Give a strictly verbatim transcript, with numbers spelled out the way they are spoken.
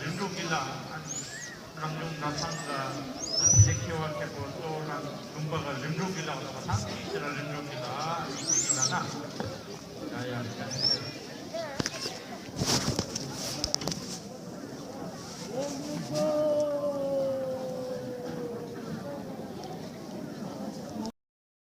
རིམ་གྲོ་གི་ལ་ཨ་ནི་རང་བྱུང་ནགས་ཚང་ལ་ད་དེ་ལས་མཁས་པ་མཁས་པོ་གཙོ་བོ་རང་ལུང་པ་ག་རིམ་གྲོ་གི་ལ་བ་ཐང་ཅི་ལ་རིམ་གྲོ་གི་ལ་ཨ་ནི་གི་ལ་ན་